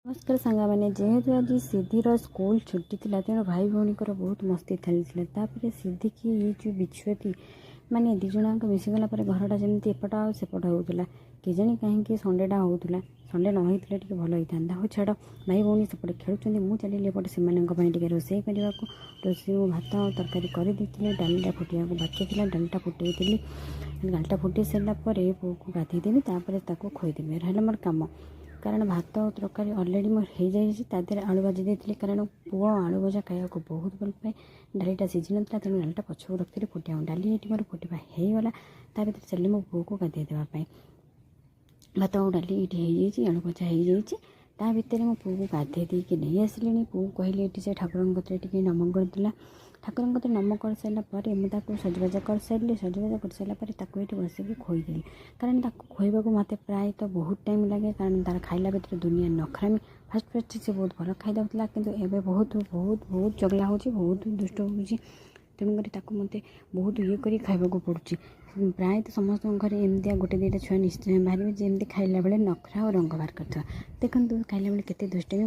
ନମସ୍କାର ସାଙ୍ଗମାନେ। ଯେହେତୁ ଆଜି ସିଦ୍ଧିର ସ୍କୁଲ ଛୁଟି ଥିଲା, ତେଣୁ ଭାଇ ଭଉଣୀଙ୍କର ବହୁତ ମସ୍ତି ଚାଲିଥିଲା। ତାପରେ ସିଦ୍ଧିକି ଏଇ ଯେଉଁ ବିଛୁଆତି ମାନେ ଦୁଇ ଜଣଙ୍କ ମିଶିଗଲା ପରେ ଘରଟା ଯେମିତି ଏପଟ ଆଉ ସେପଟ ହେଉଥିଲା। କେଜାଣି କାହିଁକି ସଣ୍ଡେଟା ହେଉଥିଲା, ସଣ୍ଡେ ନ ହେଇଥିଲେ ଟିକେ ଭଲ ହେଇଥାନ୍ତା। ହଉ ଛାଡ଼, ଭାଇ ଭଉଣୀ ସେପଟେ ଖେଳୁଛନ୍ତି, ମୁଁ ଚାଲିଲି ଏପଟେ ସେମାନଙ୍କ ପାଇଁ ଟିକେ ରୋଷେଇ କରିବାକୁ। ରୋଷେଇ ମୁଁ ଭାତ ଆଉ ତରକାରୀ କରିଦେଇଥିଲି, ଡାଲିଟା ଫୁଟିବାକୁ ବାକି ଥିଲା। ଡାଲିଟା ଫୁଟେଇଥିଲି। ଡାଲିଟା ଫୁଟେଇ ସାରିଲା ପରେ ପୁଅକୁ ଗାଧେଇ ଦେବି, ତାପରେ ତାକୁ ଖୋଇଦେବି, ରହିଲା ମୋର କାମ। କାରଣ ଭାତ ଆଉ ତରକାରୀ ଅଲରେଡ଼ି ମୋର ହେଇଯାଇଛି। ତା ଦେହରେ ଆଳୁ ଭାଜି ଦେଇଥିଲି, କାରଣ ପୁଅ ଆଳୁ ଭଜା ଖାଇବାକୁ ବହୁତ ଭଲ ପାଏ। ଡାଲିଟା ସିଝିନଥିଲା, ତେଣୁ ଡାଲିଟା ପଛକୁ ରଖିଥିଲି ଫୁଟିବାକୁ। ଡାଲି ଏଇଠି ମୋର ଫୁଟିବା ହେଇଗଲା। ତା ଭିତରେ ଚାଲିଲି ମୋ ପୁଅକୁ ଗାଧେଇ ଦେବା ପାଇଁ। ଭାତ ଆଉ ଡାଲି ଏଇଠି ହେଇଯାଇଛି, ଆଳୁ ଭଜା ହେଇଯାଇଛି। ତା ଭିତରେ ମୋ ପୁଅକୁ ଗାଧେଇ ଦେଇକି ନେଇ ଆସିଲିଣି। ପୁଅକୁ କହିଲି ଏଠି ସେ ଠାକୁରଙ୍କ କତିରେ ଟିକେ ନମ କରିଦେଲା। ଠାକୁରଙ୍କ କତିରେ ନମ କରିସାରିଲା ପରେ ମୁଁ ତାକୁ ସଜବାଜ କରିସାରିଲି। ସଜବାଜ କରିସାରିଲା ପରେ ତାକୁ ଏଇଠି ବସିକି ଖୋଇଦେଲି, କାରଣ ତାକୁ ଖୋଇବାକୁ ମୋତେ ପ୍ରାୟତଃ ବହୁତ ଟାଇମ୍ ଲାଗେ, କାରଣ ତା'ର ଖାଇଲା ଭିତରେ ଦୁନିଆ ନଖରାମି। ଫାଷ୍ଟ ଫାଷ୍ଟ ସେ ବହୁତ ଭଲ ଖାଇଦେଉଥିଲା, କିନ୍ତୁ ଏବେ ବହୁତ ବହୁତ ବହୁତ ଚଗଲା ହେଉଛି, ବହୁତ ଦୁଷ୍ଟ ହେଉଛି। ତେଣୁକରି ତାକୁ ମୋତେ ବହୁତ ଇଏ କରି ଖାଇବାକୁ ପଡ଼ୁଛି। ପ୍ରାୟତଃ ସମସ୍ତଙ୍କ ଘରେ ଏମିତିଆ ଗୋଟେ ଦୁଇଟା ଛୁଆ ନିଶ୍ଚୟ ବାହାରିବେ, ଯେମିତି ଖାଇଲା ବେଳେ ନଖରା ଆଉ ରଙ୍ଗ ବାହାର କରିଥିବ। ଦେଖନ୍ତୁ, ଖାଇଲା ବେଳେ କେତେ ଦୁଷ୍ଟାମି।